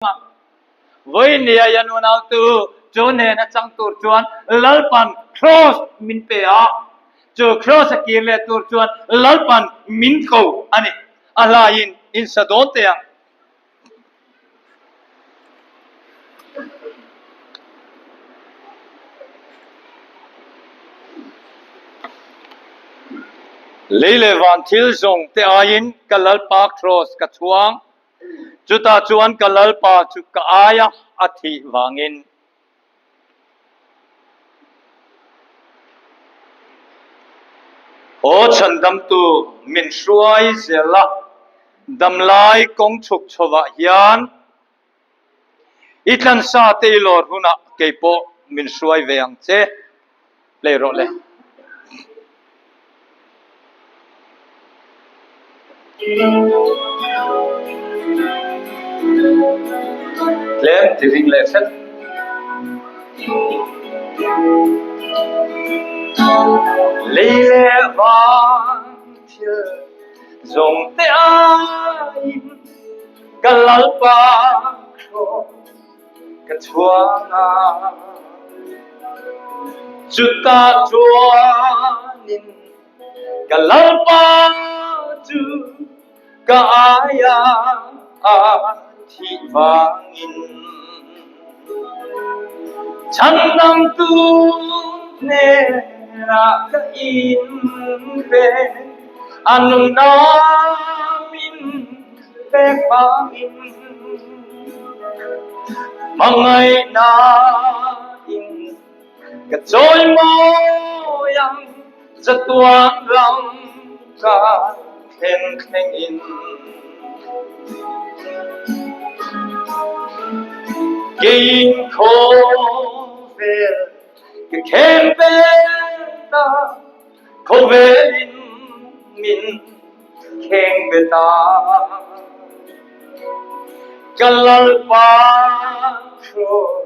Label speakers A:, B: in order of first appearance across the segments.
A: A. Vawinia i an unautu chu hnena chang tur chuan Lalpan Kraws min pe a, chu Kraws a kir leh tur chuan Lalpan min ko a ni. A hlaiin in sa dawn teh ang. Lei leh van thil zawng te aiin ka Lalpa Kraws ka chhuang. Chutah chuan ka Lalpa chu ka aia a thih vangin. Aw Chhandamtu min hruai zel a, damlai kawng chhuk chhovah hian I tlansa te i lawr hunah kei pawh min hruai ve ang che. Play rawh le. Tlem ti ring leh hret. Lei leh van thil zawng te aiin Ka Lalpa hrawk ka chuang a, chutah chuanin ka Lalpa chu ka aia a thih vangin chhandamtu hnenah ka inpe a nunnamin pek vangin hmangaihnain ka chawimawi ang chatuan ram ka thlen thlengin. Keiin khawvel ka khem ve ta Khawvelin min kheng ve ta. Ka Lalpa hruai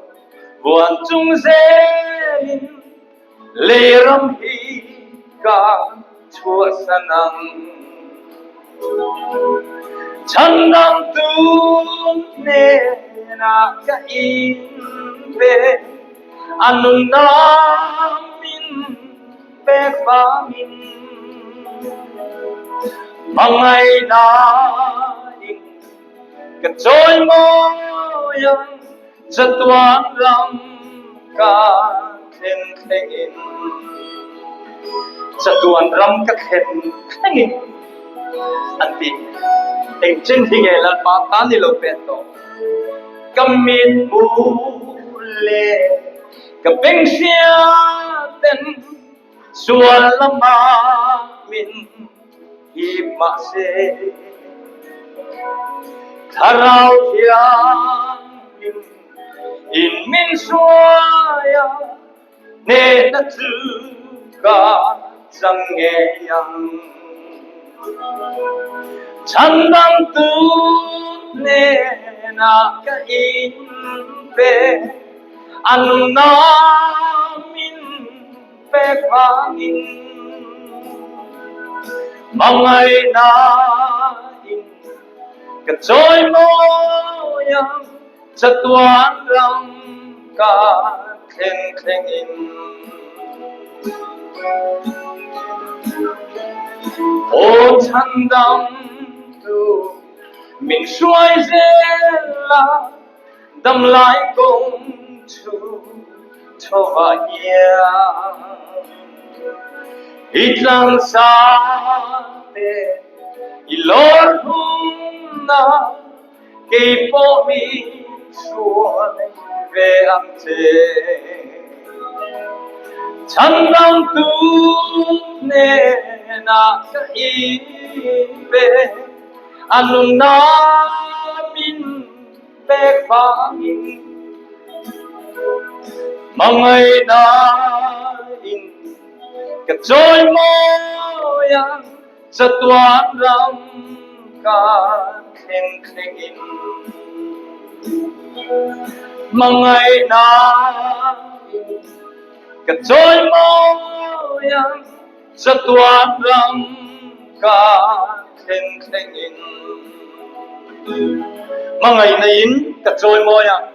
A: vuan chung zelin leiram hi ka chhuahsan ang. Chhandamtu hnenah ka inpe, a nunnak min pek vangin hmangaihnain ka chawimawi ang chatuan ram ka thlen thlengin chatuan ram ka thlen thlengin an ti. Engchen hi nge Lalpa tan i lo pen tawh? Ka mit hmu le Ka beng hriaten sual lamah min hip mahse, Thlarau Thianghlim in min hruai a, hnehna chu ka chang ngei ang. Chhandamtu hnenah ka inpe. A nunnak min pek vangin hmangaihnak in ka chawimawi ang chatuan ram ka thlen thleng in. Aw chhandamtu min hruai zel la Damlai kong chu chawva hian i tlangsa te i lawr hunna kei pawh mi hruai ve ang che. Chhandamtu hnenah ka inpe a nunnak min pek vangin hmangaihnak in ka chawimawi ang chatuan ram ka thleng thlengin hmangaihnak in ka chawimawi ang Chatuan ram ka thleng thlengin hmangaihna in. ka chawimawi ang,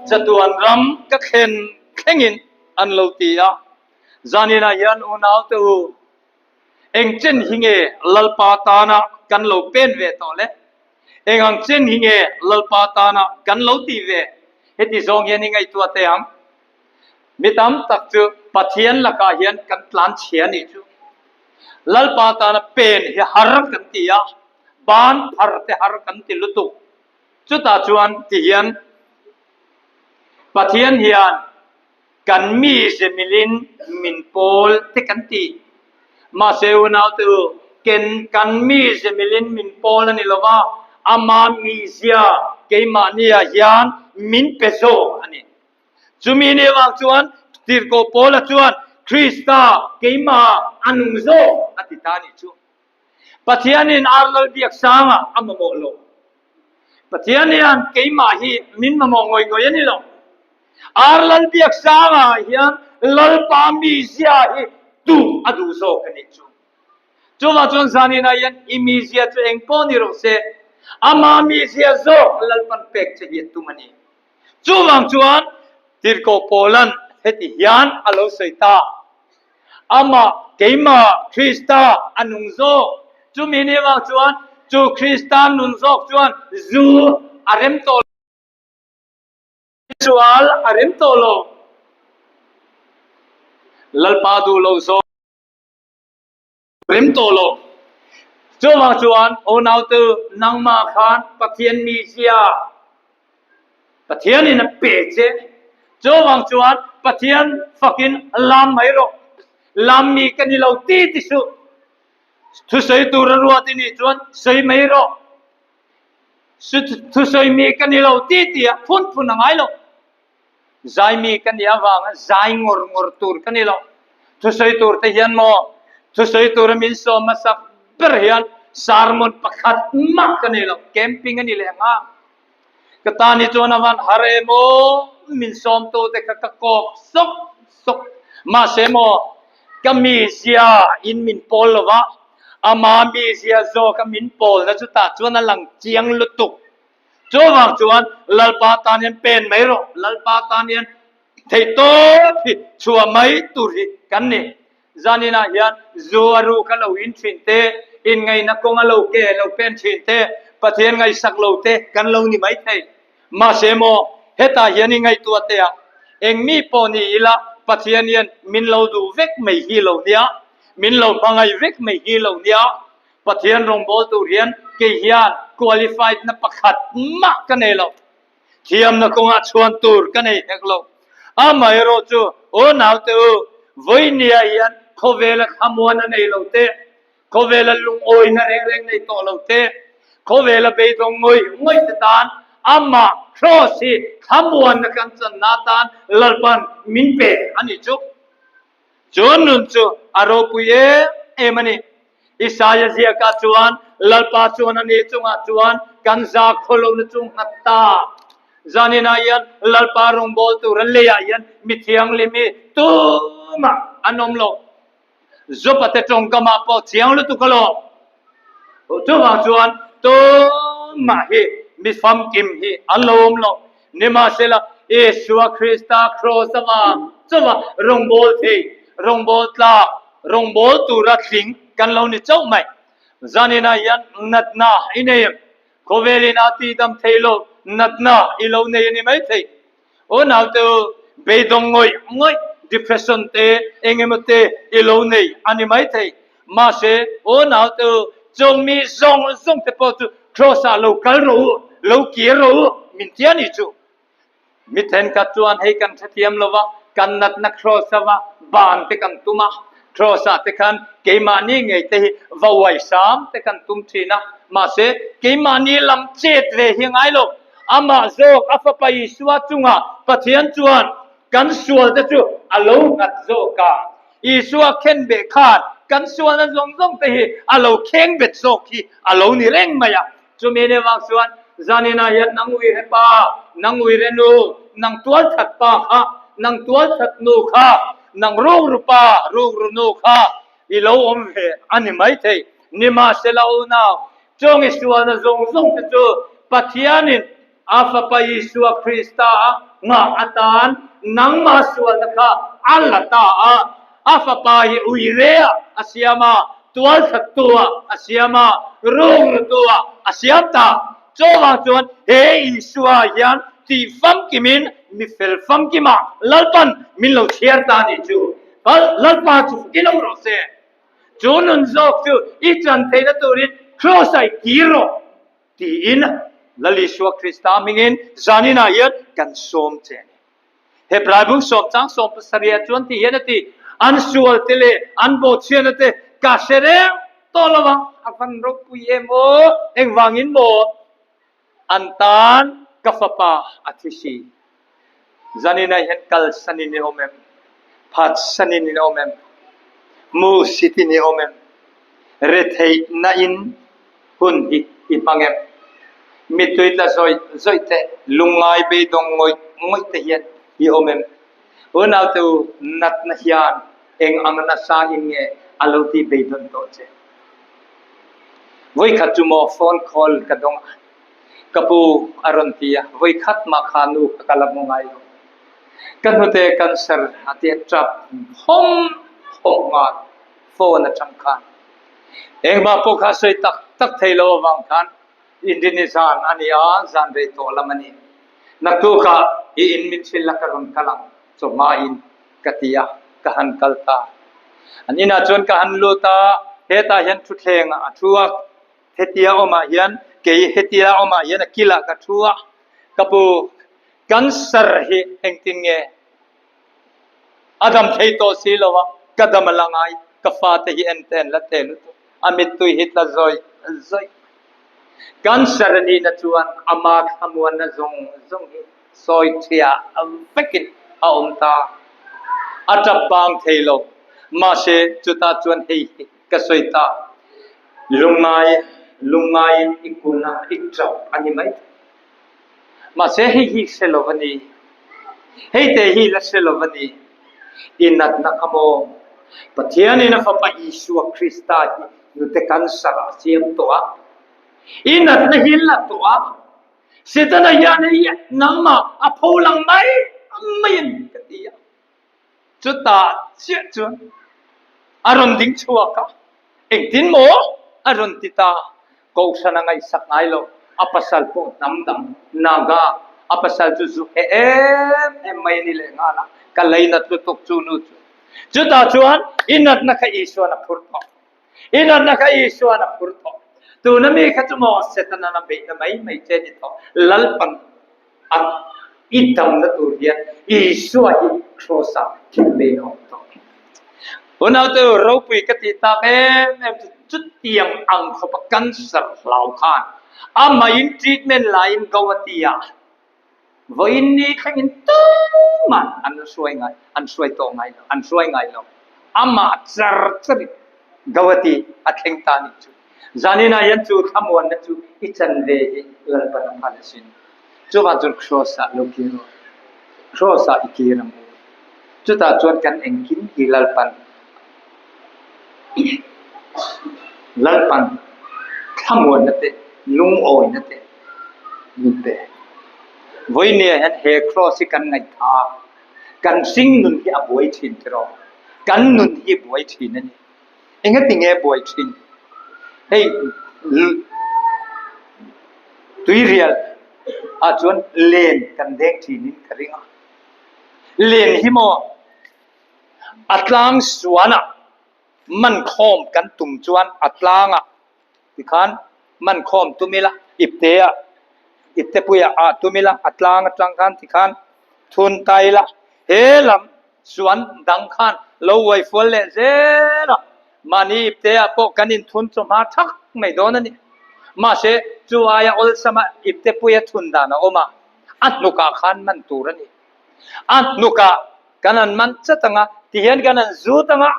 A: chatuan ram ka thlen thlengin an lo ti a. Zaninah hian unaute u, eng chen hi nge Lalpa tana kan lo pen ve tawh le? Eng ang chen hi nge Lalpa tana kan lo tih ve? Heti zawng hian i ngaihtuah teh ang. Mi tam tak chu Pathian lakah hian kan tlan chhia nih chu. Lalpa tana pen hi har kan ti a, ban phar te har kan ti lutuk. Chutah chuan ti hian Pathian hian kan mize milin min pawl te kan ti. Mahse unaute u, ken kan mize milin min pawl a ni lo va, ama mizia keimahniah hian min pe zawk a ni. Chumi ni avang chuan Tirhkoh Paula chuan Krista keimah a nung zawk a ti ta a nih chu. Pathianin ar lal biak sangah a mamawh lo. Pathian hian keimah hi min mamawh ngawih ngawih a ni lo. Ar lal biak sangah hian Lalpa mizia hi duh a duh zawk a nih chu. Chuvang chuan zaninah hian i mizia chu eng pawh ni rawh se, ama mizia zawk Lalpan pek che hi a tum a ni. Chuvang chuan Tirhkoh Paulan heti hian a lo sawi ta, Amah, keimah, Krista a nung zawk. Chumi ni avang chuan chu Krista nun zawk chuan zu a rem tawh lo, sual a rem tawh lo, Lalpa duh lo zawk. Rem tawh lo. Chuvang chuan unautu nangmah khan Pathian mizia Pathianin a pe che. Chuvang chuan Pathian fakin lam mai rawh. Lam mi ka ni lo ti ti suh. Thusawi tur a ruat i nih chuan sawi mai rawh. Thusawi mi ka ni lo ti ti a phun phun a ngai lo. Zaimi ka nih avanga zai ngawr ngawr tur ka ni lo. Thusawi tur te hian maw, thusawi tura min sawm hmasak ber hian sermon pakhat mah ka nei lo, camping a ni leh ang a. Ka tan hi chuan a van har em aw, min sawm tu te kha ka kawk sawk sawk. Mahse maw, ka mizia in min pawl lo va, ama mizia zawka min pawlna chu tah chuan a lang chiang lutuk. Chuvang chuan Lalpa tan hian pen mai rawh, Lalpa tan hian theihtawp hi chhuah mai tur hi kan ni. Zaninah hian zu a ruk a lo in thin te, inngaihna kawng a lo ke lo pen thin te, Pathian ngaihsak lo te kan lo ni mai thei. Mahse maw, hetah hian i ngaihtuah teh a, eng mi pawh ni ila Pathian hian min lo duh vek mai hi lo nia, min lo hmangaih vek mai hi lo nia, Pathian rawngbâwl tur hian kei hian qualified na pakhat mah ka nei lo. Thiamna kawngah chhuan tur ka nei hek lo. Amaherawh chu aw naute u, vawinia hian khawvela thlamuan a nei lo te, khawvela lungawina reng reng nei tawh lo te, khawvela beidawng ngawih ngawih te tan amah Kraws hi thlamuanna kan channa atan Lalpan min pe a nih chu. Chu nun chu a ropui em em a ni. Isaia ziakah chuan, Lalpa chuan a ni chungah chuan kan za khaw lohna chu nghat ta. Zaninah hian Lalpa rawngbâwl tura leiah hian mi thianghlim hi tumah an awm lo. Zupate tawngkamah pawh chiang lutuk alawm. Chuvang chuan tumah hi mi famkim hi an lo awm lo. Nimahsela, Isua Krista kraws avang chauha rawngbâwl thei, rawngbâwl tlâk, rawngbâwl tura tling kan lo ni chauh mai. Zaninah hian natna i nei em? Khawvelin a tihdam thei lo, natna i lo nei a ni maithei. Aw naute u, beidawng ngawih ngawih, depression te eng emaw te i lo nei a ni maithei. Mahse, aw naute u, chung mi zawng zawng te pawh chu Kraws ah lo kal rawh u, lo kir rawh u, min ti a ni chu. Mi thenkhat chuan hei kan hrethiam lo va, kan natna Kraws a va ban te kan tum a, Kraws ah te khan keimahni ngei te hi va uai hram te kan tum thin a, mahse, keimahni lam chet ve hi a ngai lo. Amah zawk a Fapa Isua chungah Pathian chuan kan sualte chu a lo nghat zawk a. Isua khenbeh khan kan sualna zawng zawng te hi a lo khengbet zawk hi a lo ni reng mai a. Chumi ni vang chuan zaninah hian nang uire pa, nang uire nu, nang tualthat pa kha, nang tualthat nu kha, nang rukru pa, rukru nu kha i lo awm ve a ni maithei. Nimahsela unau, Chung i sualna zawng zawng te chu Pathianin A Fapa Isua Krista a ngah atan nangmah sualna kha a la ta a. A Fapa hi uirea a siam a, tualthattua a siam a, rukrutua a siam ta. Chuvang chuan he Isua hian tih famkimin mi fel famkimah Lalpan min lo chhiar ta a nih chu. Lalpa chu i lo rawh se. Chu nun zawk chu i chan theihna turin Kraws-ah i kir rawh tiin Lal Isua Krista hmingin zaninah hian kan sawm che a ni. Hebrai bung sawmchang sawmpasarih ah chuan ti hian a ti, An sual te leh an bawhchhiatna te ka hre reng tawh lo ang, a van ropui em aw, engvangin maw an tan ka fapa a thi si. Zaninah hian kalsanin i awm em? Phatsanin in awm em? Hmuhsitin i awm em? Retheihna in hun hi i hmang em? Mittui tla zawih zawih te, lungngai beidawng ngawih ngawih te hian i awm em? Unaute u, natna hian eng ang nasa in nge a lo ti beidawn tawh che? Vawikhat chu maw phone call ka dawng a, ka pu a rawn ti a, vawikhat mah kha nu ka kal a hmu ngai lo. Ka hnute cancer a ti a tap hawm hawm nghal phone atang khan. Engmah pawh kha sawi tak tak thei lo avang khan Inrini zan a ni a, zan rei tawh lam a ni. Naktukah i in mitthil a ka rawn kal ang chawhma in ka ti a, ka han kal ta. An inah chuan ka han lut a, hetah hian thutthleng a thu a, hetia awmah hian kei hetia awmah hian a kilah ka thu a, ka pu cancer hi engtin nge A dam thei tawh si lo a, ka dam a la ngai, ka fate hi en te an la thei lutuk, a mittui hi tla zawih zawih mai. Cancer a nihna chuan ama thlamuanna zawng zawng hi sawi chhia vekin a awm ta. A tap bang thei lo, mahse chutah chuan hei hi ka sawi ta, lungngai lungngaiin i kun a, i tap a ni mai thei. Mahse hei hi hre lo a ni. Hei te hi la hre lo a ni. I natna kha maw? Pathianin a Fapa Isua Krista hi nute cancer a siam tawh a. I natna hi la tawh a. Setana hian hei nangmah a pholang mai mai a ni ka ti a. Chutah chiah chuan a rawn ding chhuak a, Engtin maw? a rawn ti ta. Kohhran a ngaihsak ngai lo, a pasal pawh hnam dang, Naga, a pasal chu zu he em em mai a ni leh nghal a, ka leinat lutuk chu nu chu. Chutah chuan i natna kha Isuan a phur tawh. I natna kha Isuan a phur tawh. Tuna mi kha chu maw Setanan a beihna mai mai che a ni tawh. Lalpan A i damna tur hian Isua hi Kraws-ah thil bein a awm tawh. Unaute ropui ka tih tak em em chu chutiang ang khawpa cancer hlau khan amahin treatment laiin Guwahati-ah vawiin ni thlengin tumah an hruai ngai an hruai tawh ngai lo an hruai ngai lo. Amah char charin Guwahati a thleng ta a nih chu. Zaninah hian chu thlamuanna chu i chan ve hi Lalpan a phal asin. Chuvang chuan Kraws-ah lo kir rawh. Kraws-ah i kir ang u. Chutah chuan kan engkim hi Lalpan Lalpan thlamuanna te, lungawina te min pe. Vawinia hian he Kraws hi kan ngaihthah a, kan hringnun hi a buai thin tiraw? Kan nun hi buai thin a ni. Engati nge buai thin? Hei tuirial ah chuan len kan deng thin in ka ring a. Len hi maw a tlang suan ah man khawm kan tum chuan a tlang ah tikhan man khawm tum ila ipte ah ipte pui ah ah tum ila a tlang atang khan tikhan thun ta ila he lam Chuan dang khan lo uai fual leh zel a, mahni ipte ah pawh kan inthun chawhma thak mai dawn a ni. Mahse, chu aia awlsama ipte puia thun dan a awm a, a hnukah khan man tur a ni. A hnukah kan han man chat ang a, tihian kan han zut ang a,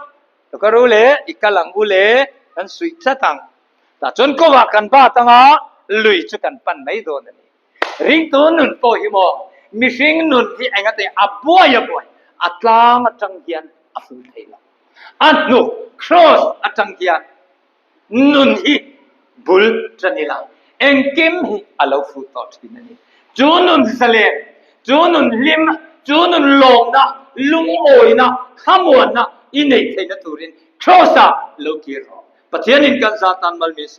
A: ka ru le, i kal ang u le, kan suih chat ang. Tah chuan kawngah kan bat ang a, lui chu kan pan mai dawn a ni. Ringtu nun pawh hi maw mihring nun hi engate a buai a buai a tlang atang hian a fum thei lo. A hnuk cross atang hian nun hi bul tan ila engkim hi a lo fu tawh thin a ni. Chu nun zalen, chu nun hlim, chu nun lawmna, lungawina, thlamuanna i neih theihna turin Kraws-ah lo kir rawh. Pathianin kan zah tan mal min sawm.